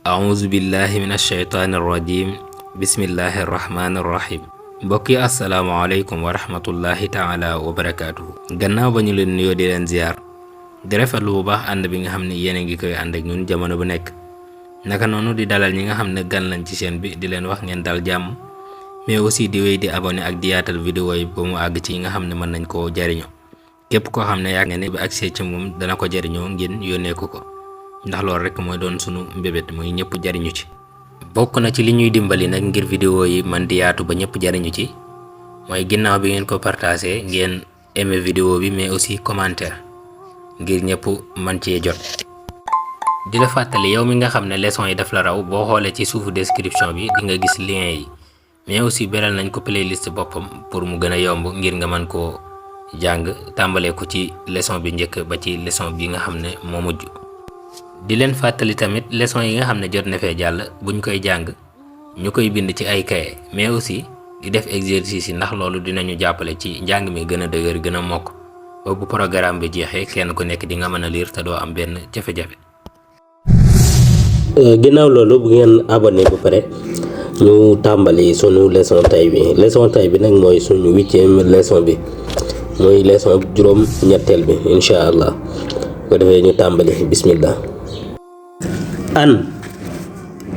auzu billahi min ashaytaani rajim bismillahi rahmaani rahim mbokk yi asalaamaaleykum wa rahmatullahi taala wa barakaatuhu. gannaaw ba ñu leen nuyoo di leen ziar di rafetlu bu baax ànd bi nga xam ne yéen a ngi koy ànd ak ñun jamono bu nekk, naka noonu di dalal ñi nga xam ne gan lañ ci chaîne bi di leen wax ngeen dal jàmm, mais aussi di wéy di abonné ak di yaatal vidéo yi ba mu àgg ci yi nga xam ne mën nañ koo jariñoo. képp koo xam ne yaa nga ne ba accès ci moom dana ko jariñoo ngeen yónnee ko ndax loolu rek mooy doon sunu mbébét mooy ñëpp jariñu ci. bokk na ci li ñuy dimbali nag ngir vidéo yi man di yaatu ba ñëpp jariñu ci mooy ginnaaw bi ngeen ko partagé ngeen aimé vidéo bi, mais aussi commentaire ngir ñëpp man cee jot. di la fàttali yow mi nga xam ne leçon yi daf la raw, boo xoolee ci suufu description bi di nga gis lien yi, mais aussi beral nañ ko playlist boppam pour mu gën a yomb ngir nga mën koo jàng tàmbalee ko ci leçon bi njëkk ba ci leçon bi nga xam ne moo mujj. di leen fàttali tamit leçon yi nga xam ne jot na fee jàll buñ koy jàng ñu koy bind ci ay kaye, mais aussi di def exercice yi ndax loolu dinañu jàppale ci njàng mi gën a dëgër gën a mokk ba bu programme bi jeexee kenn ku nekk di nga mën a lire te doo am benn jafe-jafe. ginnaaw loolu bu ngeen abonné ba pare ñu tàmbali sunu leçon tay bi. leçon tay bi nag mooy sunu 8e leçon bi, mooy leçon juróom-ñetteel bi incha allah. ko defee ñu tàmbali bismillah. an,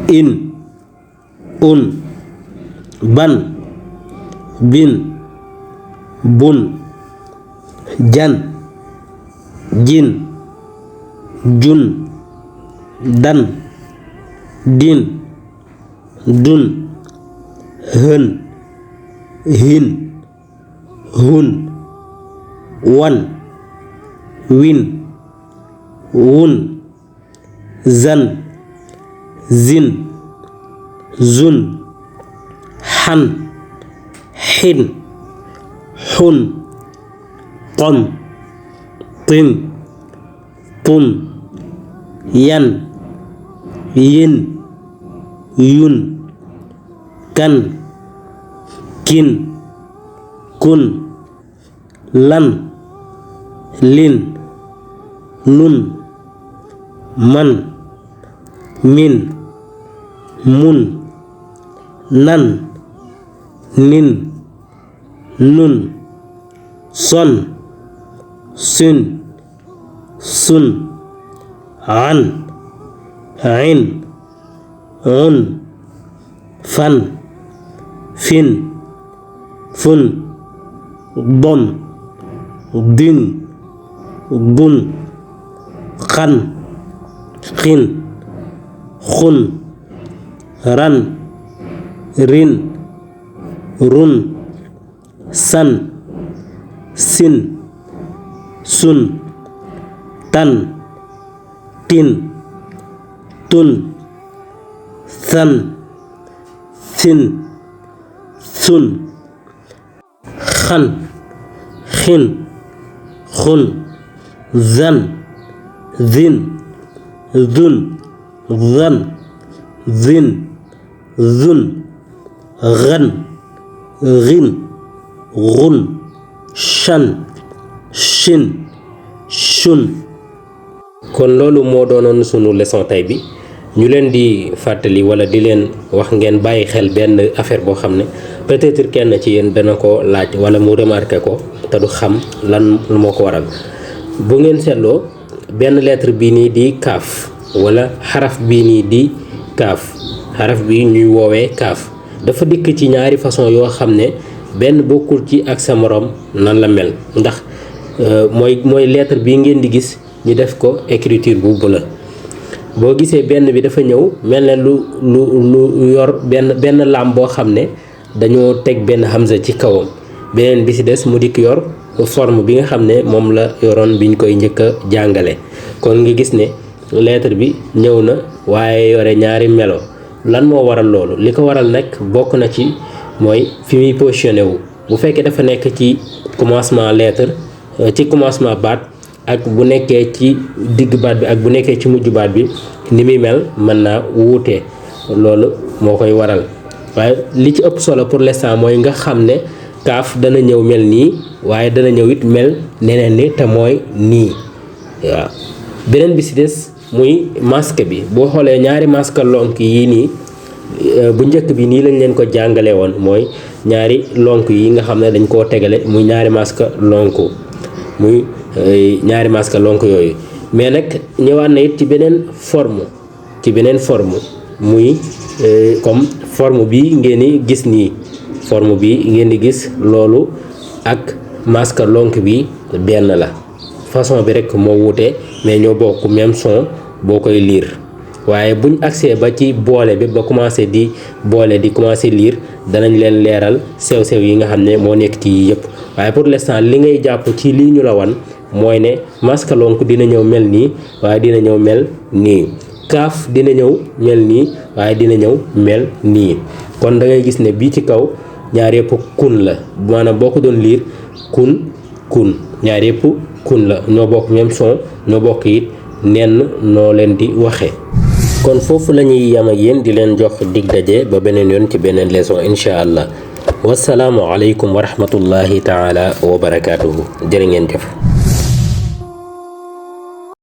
in, un, ban, bin, bun, jan, jin, jun, dan, din, dun, hën, hin, hun, wan, win, wun, zan, zin, zun, xan, xin, xun, qon, tin, tun, yan, yin, yun, kan, kin, kun, lan, lin, lun, man, min, mun, nan, nin, nun, son, sun, sun, an, in, un, fan, fin, fun, don, din, dun, xan, xin, xun, ran, rin, run, san, sin, sun, tan, tin, tun, than, thin, sun, xan, xin, xun, zan, zin, zun, zan, zin, zun, gan, gin, gun, shan, shin, shun. kon loolu moo doonoon sunu leçon tay bi. ñu leen di fàttali wala di leen wax ngeen bàyyi xel benn affaire boo xam ne peut-être kenn ci yéen dana ko laaj wala mu remarqué ko te du xam lan moo ko waral. bu ngeen seetloo benn lettre bii nii di kaaf wala xaraf bii nii di kaaf, xaraf bi ñuy woowee kaaf dafa dikk ci ñaari façon yoo xam ne benn bokkul ci ak sa morom nan la mel, ndax mooy lettre bii ngeen di gis ñu def ko écriture bu bleu. boo gisee benn bi dafa ñëw mel ne lu yor benn lam boo xam ne dañoo teg benn hamza ci kawam, beneen bi ci des mu dikk yor forme bi nga xam ne moom la yoroon biñ koy njëkk a jàngale. kon nga gis ne lettre bi ñëw na waaye yore ñaari melo. lan moo waral loolu? li ko waral nag bokk na ci mooy fi muy positionné wu. bu fekkee dafa nekk ci commencement lettre ci commencement baat ak bu nekkee ci digg baat bi ak bu nekkee ci mujj baat bi ni muy mel mën naa wuute. loolu moo koy waral waaye li ci ëpp solo pour l'instant mooy nga xam ne kaaf dana ñëw mel nii waaye dana ñëw it mel neneen ni te mooy nii waaw. beneen bi ci des muy masque bi boo xoolee ñaari masque lonk yi nii bu njëkk bi nii lañ leen ko jàngale woon mooy ñaari lonk yi nga xam ne dañ koo tegale muy ñaari masque lonk muy ñaari masque lonk yooyu mais nag ñëwaat na it ci beneen forme muy comme forme bi ngeen di gis nii forme bi ngeen di gis loolu ak masque lonk bi benn la façon bi rek moo wuute mais ñoo bokk même son boo koy lire waaye buñ accès ba ci boole bi ba commencé di boole di commencé lire danañ leen leeral sew-sew yi nga xam ne moo nekk ci yëpp waaye pour l'instant li ngay jàpp ci lii ñu la wan mooy ne masque lonk dina ñëw mel nii waaye dina ñëw mel nii kaaf dina ñëw mel nii waaye dina ñëw mel nii kon da ngay gis ne bii ci kaw ñaar yëpp kun la maanaam boo ko doon lire kun ñaar yëpp kun la ñoo bokk même son ñoo bokk it nenn noo leen di waxee. kon foofu la ñuy yam ak yéen di leen jox dig daje ba beneen yoon ci beneen leçon incha allah wasalaamu aleykum wa rahmatullahi taala wa barakaatuhu jërë ngeen jëf.